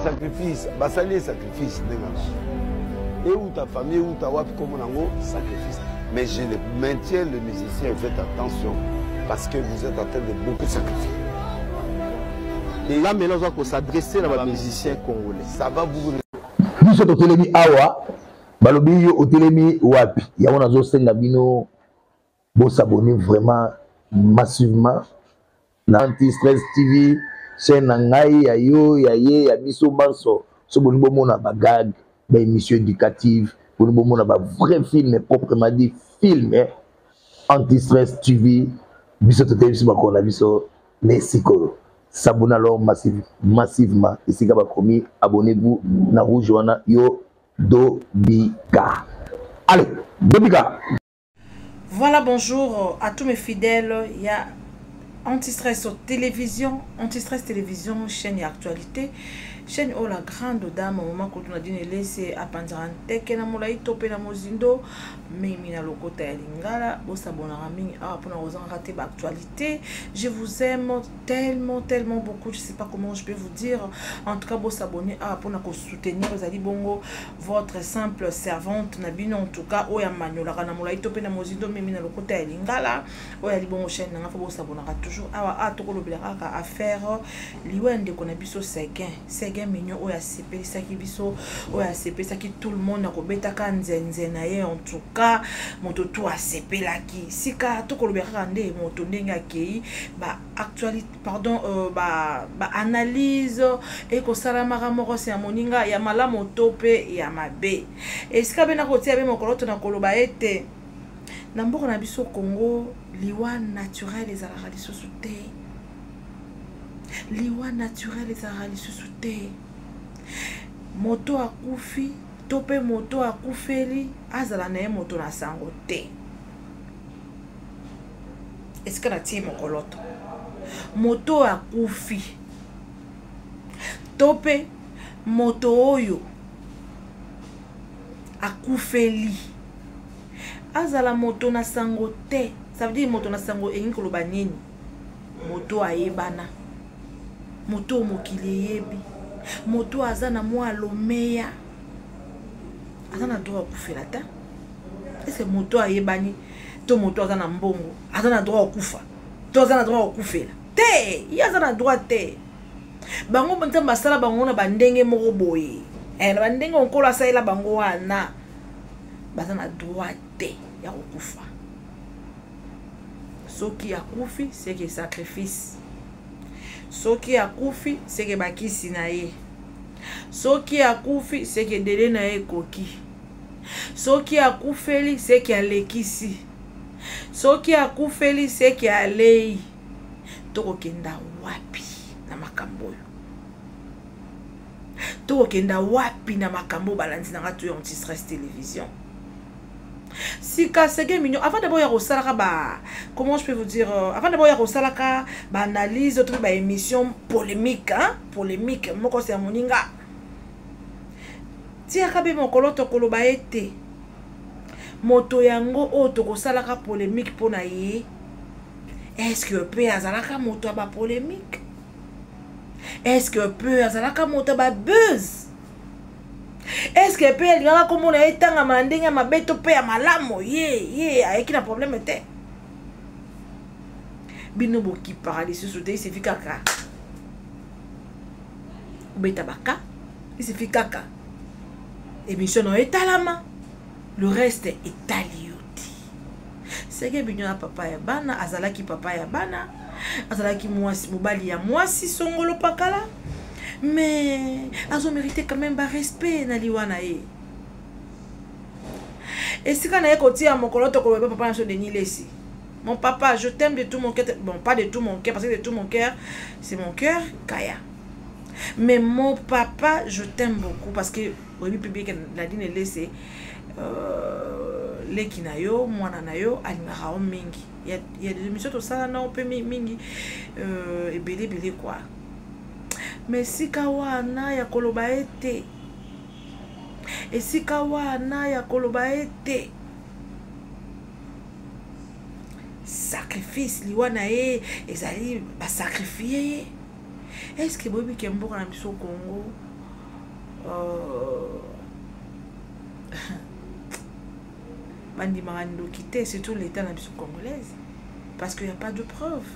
Sacrifice, basali ye sacrifice ndenge wana. Euta famille, euta wapi kombo nango sacrifice. Mais je le maintiens le musicien, faites attention parce que vous êtes en train de beaucoup sacrifier. Et là maintenant on va s'adresser à ba musiciens congolais. Ça va vous Biso totelemi awa balobi yo otelemi wapi yango nazosenga bino bosabone vraiment massivement na Anti Stress TV, chaîne na ngai ya yo ya ye ya biso banso. So bolingi bomona ba gag, ba émission éducative, bolingi bomona ba vrai film proprement dit film eh? Anti Stress TV, biso toteli biso bakolo na biso ne sikoyo. S'abonner alors massivement esika bakomi abonnez-vous na rouge wana yo Dobika. Allez, Dobika. Voilà, bonjour à tous mes fidèles. Il y a Anti-Stress sur télévision, Anti-Stress télévision, chaîne et actualité. Chaîne oyo la grande dame, maman Koutou Nadine Elese, apanzaka nteke na molai to pe na mozindo, mingi na lokota ya lingala, bosabonaka mingi awa mpona kozangaka te ba actualité. Je vous aime tellement, tellement beaucoup, je sais pas comment je peux vous dire. En tout cas, bosabonner awa mpona kosoutenir ezali bongo votre simple servante na bino, en tout cas oyo amaniolaka na molai to pe na mozindo, mingi na lokota ya lingala, oyo ali bongo chaîne nanga, fo bosabonaka toujours awa. A tokolobela kaka affaire liwa ya ndeko na biso Seguin, Seguin Mignon, oyo asepelisaki biso, oyo asepelisaki tout le monde na kobetaka nzenze na ye. En tout cas moto to asepelaki. Sika tokolobela kaka nde moto ndenge akei, ba actualité, pardon, ba analyse ekosalamaka moko se ya moninga ya malamu to pe ya mabe. Esika be nakotia be mokolo to na koloba ete na mboka na biso Congo liwa naturel ezalaka lisusu te. Liwa naturel ezalaka lisusu te. Moto akufi to pe moto akufeli azala na ye moto na sango te. Esika na tie mokoloto. Moto akufi to pe moto oyo akufeli azala moto na sango te. Ça veut dire moto na sango elingi koloba nini? Moto ayebana, moto mokili eyebi, moto aza na mwa lomeya, aza na droit akufela ta. Est-ce que moto ayebani to moto aza na mbongo aza na droit akufa to aza na droit akufela te? Ye aza na droit te. Bango nzambe asala bango na bandenge moko boye, na bandenge onkolo asalela bango wana, baza na droit te ya kokufa. Soki akufi c'est que sacrifice, soki akufi c'est que bakisi na ye, soki akufi c'est que délai na ye ekoki, soki akufeli c'est que alekisi, soki akufeli c'est que alei. Tokokenda wapi na makambo oyo? Tokokenda wapi na makambo balandi na nga to ya Anti-Stress Télévision? Sika Seguin Mignon, avant d'abord ya kosalaka ba, comment je peux vous dire, avant d'abord ya kosalaka ba analyse to ba émission polémique, hein, polémique moko c'est moninga. Tiaka be mokolo tokoloba ete moto yango oyo tokosalaka polémique mpona ye, est-ce que pe azalaka moto ya ba polémique? Est-ce que pe azalaka moto ya ba buzz? Est-ce que pe alingaka komona ye tangama na ndenge ya mabe to pe ya malamu? Ye, ye ayeki na problème te. Bino bokipaka lisusu te, il suffit kaka obeta baka, il suffit kaka émission na yo etalama, le reste etali yo te. Seguin Mignon ya papa ya bana, azalaki papa ya bana, azalaki mwasi, mobali ya mwasi songolo pakala, mais azo mériter quand même ba respect na liwa na ye. Esika na ye kotia mokolo to koloba papa na so Denis Lessi. Mon papa, je t'aime de tout mon cœur. Bon, pas de tout mon cœur, parce que de tout mon cœur, c'est mon cœur, Kaya. Mais mon papa, je t'aime beaucoup, parce que, oui, public, Nadine Lessi, leki na yo, mwana na yo, alingaka yo mingi. Il y a des émissions tout ça, non, pe mingi, ebele, ebele, quoi. Mais sika wana ya koloba ete, esika wana ya koloba ete, sacrifice liwa na ye ezali ba sacrifier ye. Est-ce que boyebi ke mboka na biso Congo, Bandimaka ndoki te, surtout l'état na biso congolaise, parce qu'il y a pas de preuve.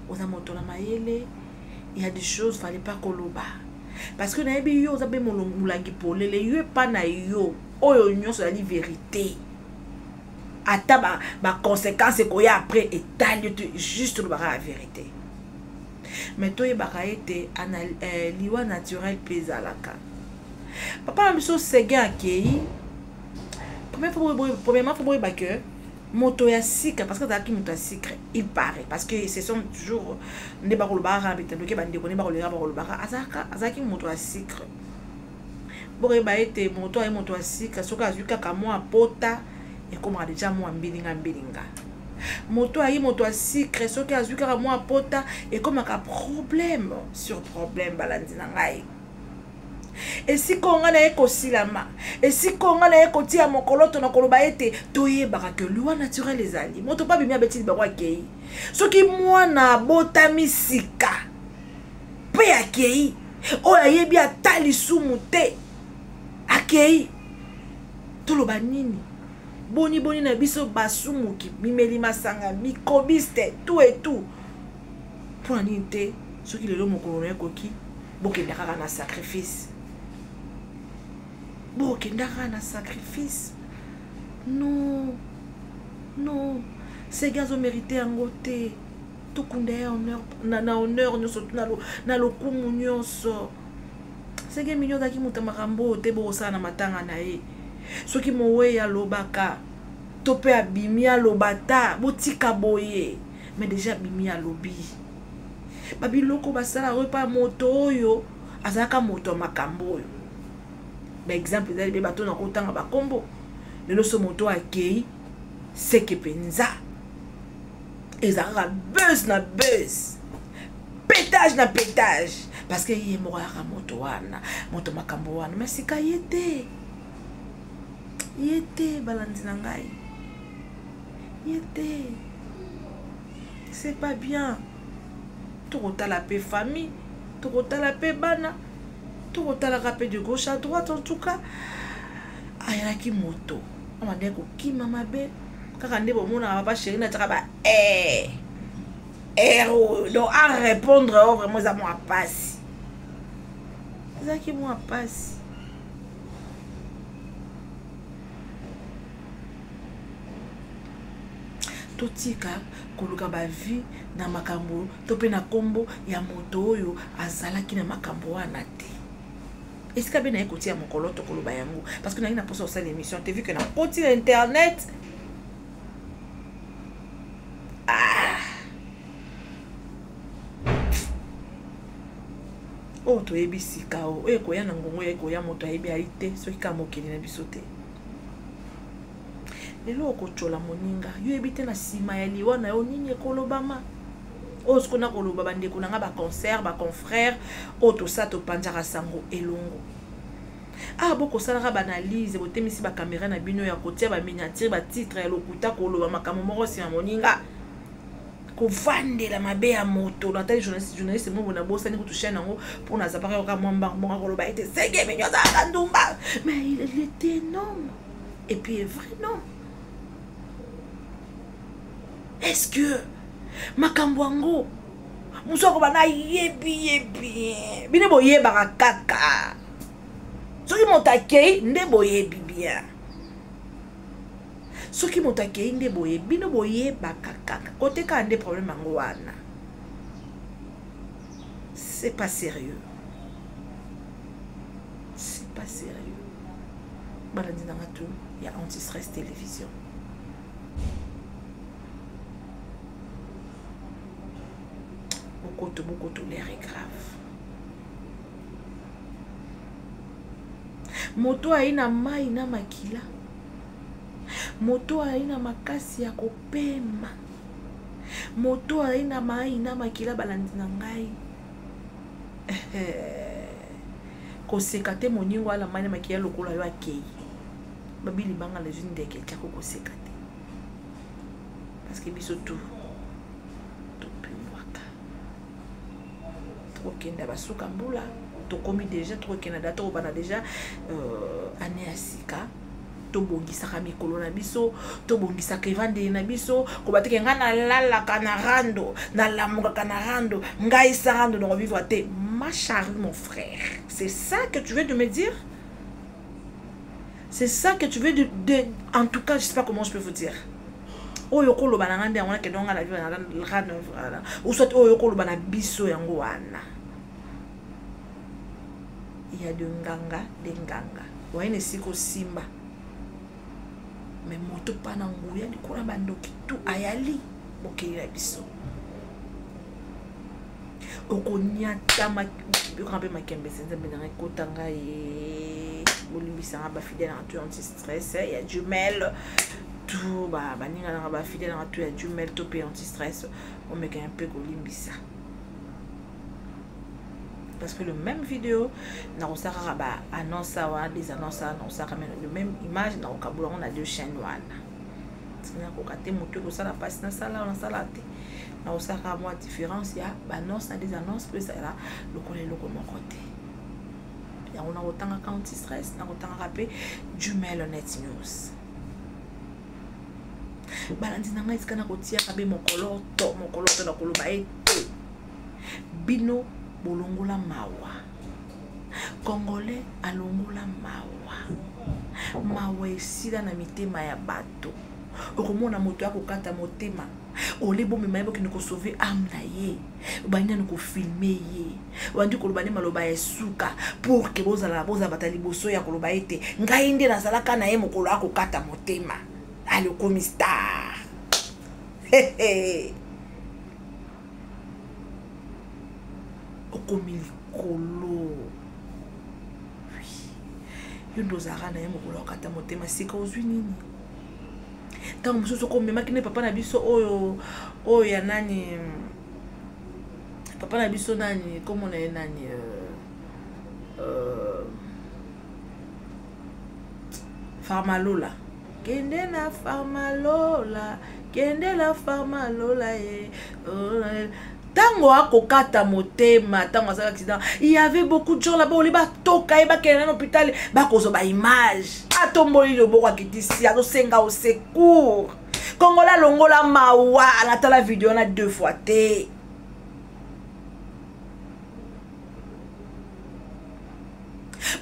Oza moto na mayele, il y a des choses fallait pas koloba, parce que nayebi yo oza mpe molangi polele, yo epa na yo oyo nyonso ezali vérité, ata baconséquence ekoya après etali yo te, juste olobaka ya vérité. Mais toyebaka ete liwa naturel mpe ezalaka. Papa na biso Seguin akei, premièrement faut boyeba que moto ya sika, parce que azalaki moto ya sucre, il paraît, parce que ce sont toujours nde bakolobaka kaka bitandoki, bandeko nde bakoleka bakolobaka, azalaki moto ya sucre. Bokoyeba ete moto aye moto ya sika, soki azwi kaka mwa pota, ekomaka deja mwa mbilinga mbilinga. Moto ayi moto ya sucre, soki azwi kaka mwa pota, ekomaka problème sur problème. Balandi na ngai, esika oyo ngai naye kosilama, esika oyo ngai naye kotia mokoloto na koloba ete toyebaka ke liwa naturel ezali. Moto mpo abimi, abeti libango, akei. Soki mwana abotami sika mpe akei, oyo ayebi ata lisumu te akei, toloba nini? Boni boni na biso basumuki, mimeli masanga, mikobiste, tout et tout? Mpona nini te? Soki lelo mokolo na ekoki, bokenda kaka na sacrifice, bokenda kaka na sacrifice. Non, non, Seguin azomérite yango te. Tokunda ye honneur, na honneur nyonso, na lokumu nyonso. Seguin Mignon azalaki moto ya makambo oyo te. Bokosala na matanga na ye, soki mowei alobaka to mpe abimi aloba ta, botika boye. Mais déjà abimi, alobi babiloko basala oyo mpa moto oyo azalaka moto ya makambo oyo. Baexemple ezali mpe bato na kotanga bakombo. Lelo so moto akei, seke mpenza eza kaka buzz na buzz, pétage na pétage, parce que ye moko ayaka moto wana, moto makambo wana. Mais sika ye te, ye te. Balandi na ngai, ye te, c'est pas bien. Tokotala mpe famille, tokotala mpe bana, tokotalaka mpe de gauche à droite. En tout cas, ayalaki moto abandaki kokima mabe kaka nde bomonaka papa chéri natiaka ba air air oyo. Donc à répondre oyo vraiment eza mwa pasi, ezalaki mwa pasi. Totika koluka bavues na makambo to mpe na nkombo ya moto oyo azalaki na makambo wana te. Esika mpe naye kotia mokolo tokoloba yango, parce que naye na mposa kosala émission te, vu que nakoti na internet. Ah! Oyo toyebi sika, oyo ekoya na ngongo ya ekoya, moto ayebi ayi te. Soki kaka mokili na biso te, lelo okotyola moninga, yo yebi te na nsima ya liwa na yo nini ekolobama. Oyo sikoyo nakoloba, bandeko na nga, baconcert, baconfrère oyo tosala, topanzaka sango elongo. Ah, bokosalaka baanalyse, botemisi bacaméra na bino ya kotia baminiature, batitre ya lokuta, koloba makambo moko nsima moninga, kovandela mabe ya moto. Natali journaliste moko, nabosani kutu chaîne yango, mpo nazapaka yoka mwa mbango moko akoloba ete Seguin Mignon azalaka ndumba. Mais il était un homme, et puis un vrai homme. Est-ce que makambo yango mosu akoba nayebi ye bien? Bino boyebaka kaka soki moto akei nde boyebi bien. Soki moto akei nde boyebi, bino boyebaka kaka kote kaka nde problème yango wana. C'est pas sérieux, c'est pas sérieux. Balandi nanga tu ya Anti Stress Télévision, bokoto bokoto, l'air est grave. Moto ayi na mai na makila, moto ayi na makasi ya kopema, moto ayi na mai na makila. Balandi na ngai, koseka te. Moningo ala mai na makila lokola yo akei, babi libanga nazwi ndeke etiako, koseka te, parce que biso tu topimbwaka, tokokenda basuka mbula, tokomi déjà, tokokenda da, tokobanda déjà année ya sika. Tobongisaka mikolo na biso, tobongisaka evandeli na biso. Kobateke ngai nalalaka na rando, nalamukaka na rando, ngai sa rando nakovivre te. Ma charue, mon frère, c'est ça que tu veux de me dire? C'est ça que tu veux de, en tout cas, je sais pas comment je peux vous dire. Oyo koloba na ngai nde yango nakende nga na vivre na rando, ou soit oyo koloba na biso yango wana. Il y a de nganga, de nganga. Wayne esika osimba. Mais moto pa na nguya likolo ya bandoki tu ayali mokili na biso. Okonyatama yoka mpe makembese nzambe na ngai kota ngai bolimbisa nga bafidèle na tout anti stress ya jumelle tout baninga nanga bafidèle nanga tout ya jumelle to mpe anti stress omeka un peu kolimbisa parce que le même vidéo nakosala kaka ba annonce awa des annonces awa nakosalaka le même image nakokabola yango na deux chaînes wana nakoka te motu ekosala mpasi nasala nasala te nakosalaka mwa différence ya baannonce na des annonces mpo ezala lokola eloko moko te. Yango nakotangaka anti stress, nakotangaka mpe jumelle net news. Balandi na ngai esika nakotiaka be mokolo to mokolo to nakoloba ete bino bolongola mawa. Congolais alongola mawa. Mawa esila na mitema ya bato. Okomona moto akokata motema ole bomema ye bokende kosauve ame na ye, obandi nanu kofilme ye, obandi koloba nde maloba ya suka pour ke bozala bato ya liboso ya koloba ete ngai nde nazalaka na ye mokolo akokata motema. Ale okomi star. Okomi likolo. Oui. Yo nde ozalaka na ye mokolo akata motema, sika ozwi nini? Ntango mosusu okomemaki nde papa na biso oyo, oyo ya nani, papa na biso nani, kombo na ye nani, Farmalola. Kende na Farmalola, kende na Farmalola ye. Tango akokata motema, tango azalaki accident, il y avait beaucoup de gens là-bas, oli batoka ye bakende na hôpital, bakozwa ba image. Atomboli loboko akitisi, azosenga au secours. Kongola longola mawa, anatala video na 2 fois te.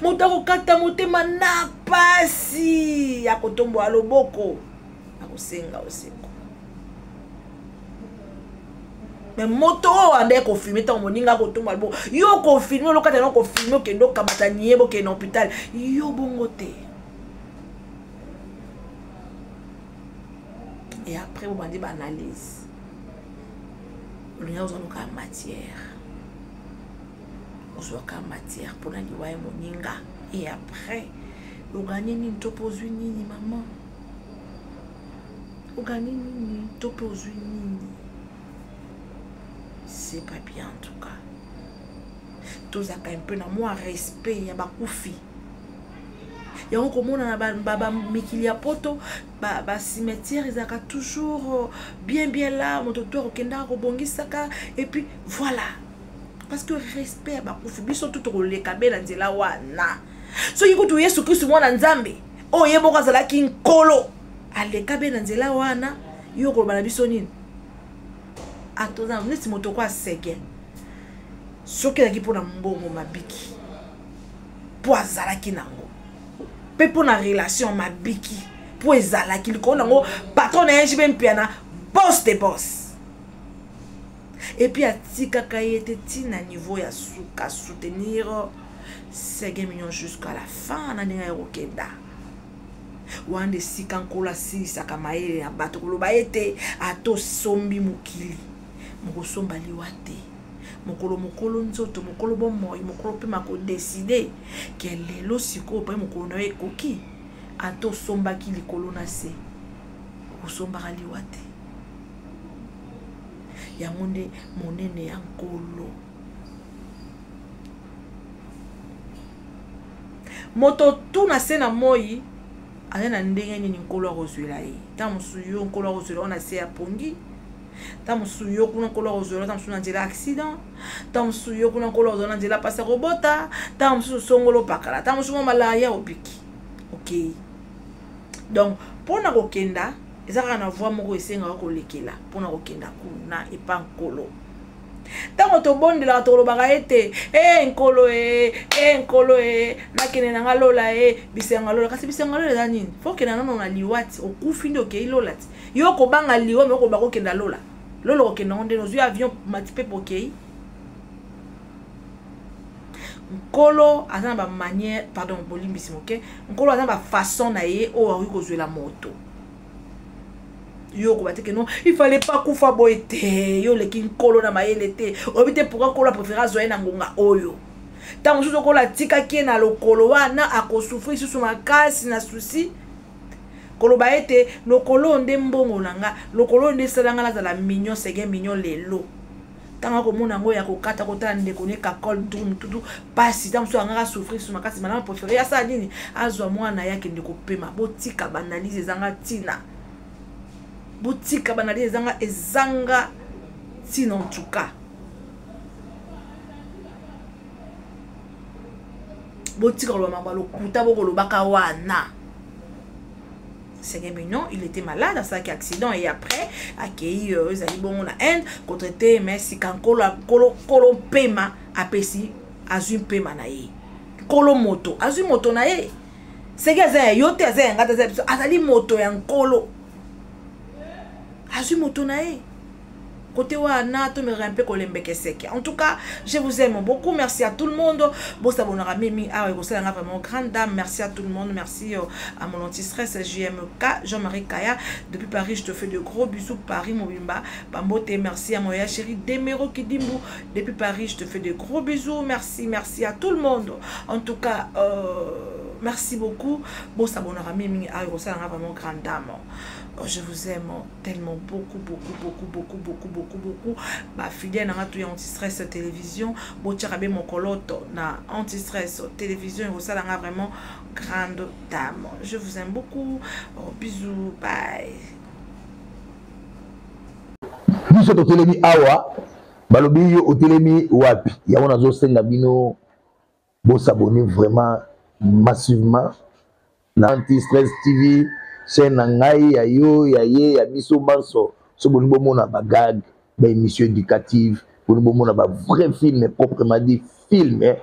Moto akokata motema na pasi ya kotombola loboko, akosenga au secours. Mais moto oyo ande kofilme ntango moninga akotombola loboko, yo kofilme, olokata na kofilme, okende okamata nie, bokende na hôpital, yo bongo te. Et après, bobandi ba analyse. Olinga ozwa loka matière. Ozwaka matière mpona liwa ya moninga. Et après, oganye nini to mpe ozwi nini, maman? Oganye nini to mpe ozwi nini? C'est pas bien en tout cas. Tozalaka un peu na mwa respect ya bakufi. Yango komona na ba mikili ya poto, ba cimetière ezalaka toujours bien bien là, moto to akokendaka kobongisaka, et puis voilà. Parce que respect ya bakufi, biso tout tokoleka be na nzela wana. Soki kutu Yesu Kristu mwana Nzambe, oyo ye moko azalaki nkolo, aleka be na nzela wana, yo koloba na biso nini? Atoza neti moto kwa sege. Soki ezalaki mpona mbongo mabiki, mpo azalaki nango, mpe mpona relation mabiki, mpo ezalaki likolo nango patron na ye JB Mpiana, boss de boss. Et puis atikaka ye te ti na niveau ya suka, soutenir Seguin Mignon jusqu'à la fin na ndenge ya kokenda. Wana esika nkolo asilisaka mayele ya bato koloba ete ata osombi mokili, mokosomba liwa te. Mokolo mokolo nzoto, mokolo bomoi, mokolo mpe makodeside ke lelo sikoyo mpe mokolo na yo ekoki, ata osombaki likolo na se, okosombaka liwa te. Yango nde monene ya nkolo. Moto tu na se na moi aza na ndenge nini nkolo akozwela ye. Ntango mosusu yo nkolo akozwela yo na se ya pongi, ntango mosusu yo kuna nkolo akozwela yo, ntango mosusu na nzela accident, ntango mosusu yo kuna nkolo akozwela na nzela pasi ya kobota, ntango mosusu songolo pakala, ntango mosusu mwa malaria obiki. Okay. Donc mpo na kokenda eza kaka na voie moko esengaka kolekela mpo na kokenda kuna epa Nkolo. Ntango tobondelaka tokolobaka ete e Nkolo e, e Nkolo e, nakende na nga lola e, bisengo ya lola. Kasi bisengo ya lola eza nini? Fo okenda nano na liwa ti okufi nde okei lola ti. Yo okobanga liwa me okoloba kokenda lola. Lola okokenda ngo ndenge ozwi avion mati mpepo okei. Nkolo aza na ba manière, pardon, bolimbisi moke, Nkolo aza na ba façon na ye oyo akoki kozwela moto. Yo okoba te ke non, il fallait pas kufa boye te, yo oleki Nkolo na mayele te, oyebi te pourquoi Nkolo apréféré azwa ye na ngonga oyo. Ntango mosusu Nkolo atikaki ye na lokolo wana akosouffrir lisusu makasi na souci, koloba ete lokolo oyo nde mbongo na nga, lokolo oyo nde esala nga nazala mignon, seguin mignon lelo. Ntango akomona yango ya kokata kotala ndeko ne kakol drum tutu pasi, ntango mosusu angaka souffrir su makasi, malamu préféré asala nini? Azwa mwana ye akende kopema. Botika baanalyse ezanga ntina, botika baanalyse ezanga ezanga ntina. En tout cas botika koloba makambo ya lokuta bokolobaka wana. Seigneur Mignon, il était malade, asalaki accident et après akei ezali bongo na Inde kotraite, mais sika nkolo nkolo nkolo mpema apesi, azwi mpema na ye. Nkolo moto azwi moto na ye, seki aza ya yo te, aza ya nga te, aza ya biso, azali moto ya Nkolo, azwi moto na ye. Côté wana tomekaka mpe kolembeke seke. En tout cas je vous aime beaucoup, merci à tout le monde. Bosabonaka mimi awa ekosala nga vraiment grande dame. Merci à tout le monde, merci à mon anti-stress JMK Jean-Marie Kaya depuis Paris, je te fais de gros bisous. Paris mobimba bambote. Merci à moya chéri Demero Kidimbu depuis Paris, je te fais de gros bisous. Merci, merci à tout le monde. En tout cas merci beaucoup. Bosabonaka mimi awa ekosala nga vraiment grande dame. Je vous aime tellement beaucoup, beaucoup, beaucoup, beaucoup, beaucoup, beaucoup, beaucoup. Ba fidèle na nga ya anti-stress télévision, botiaka be mokoloto na anti-stress télévision ekosala nga vraiment grande dame. Je vous aime beaucoup. Oh, bisous, bye. Biso totelemi awa, balobi yo otelemi wapi? Yango nazosenga bino bosabonner vraiment massivement na Anti-Stress TV, chaîne na ngai ya yo ya ye ya biso banso. So boni bomona ba gag, ba émission éducative, boni bomona ba vrai film proprement dit film, eh?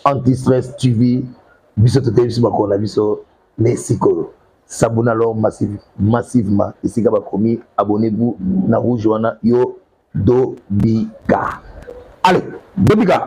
Anti-Stress TV, biso totelemi biso bakolo na biso mais sikoyo s'abonner alors massivement esika bakomi abonnez-vous na rouge wana yo dobika. Allez, dobika.